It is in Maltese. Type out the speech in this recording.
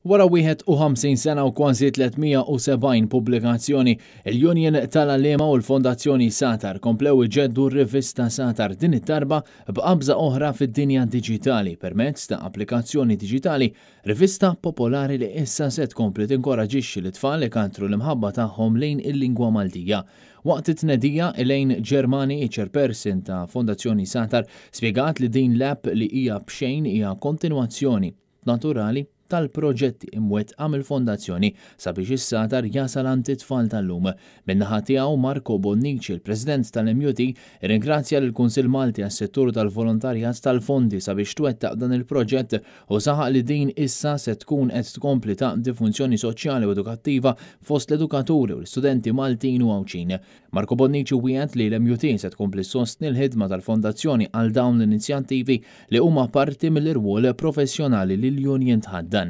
Wara 51 sena u kważi 370 pubblikazzjoni, il-Union tal-Għalliema u l-Fondazzjoni Sagħtar komplew iġeddu r-rivista Sagħtar din id-darba b'qabża oħra fid-dinja diġitali permezz ta' applikazzjoni diġitali, rivista popolari li issa se tkompli tinkoraġixxi lit-tfal ikattru l-imħabba tagħhom lejn il-lingwa Maltija. Waqt it-tnedija, Elaine Germani, iċ-Chairperson ta' Fondazzjoni Sagħtar, spjegat li din l-app li hija b'xejn hija kontinwazzjoni naturali tal-proġetti imwettqa mill-Fondazzjoni sabiex is-Sagħtar jasal għand it-tfal tal-lum. Min-naħa tiegħu, Marco Bonnici, il-President tal-MUT, irringrazzja lill-Kunsill Malti għas-Settur tal-Volontarjat tal-fondi sabiex twettaq dan il-proġett u saħaq li din issa se tkun qed tkompli taqdi funzjoni soċjali u edukattiva fost l-edukaturi u l-istudenti Maltin u Għawdxin. Marco Bonnici wiegħed li l-MUT se tkompli ssostni l-ħidma tal-Fondazzjoni għal dawn l-inizjattivi li huma parti mill-irwol professjonali li l-union tħaddan.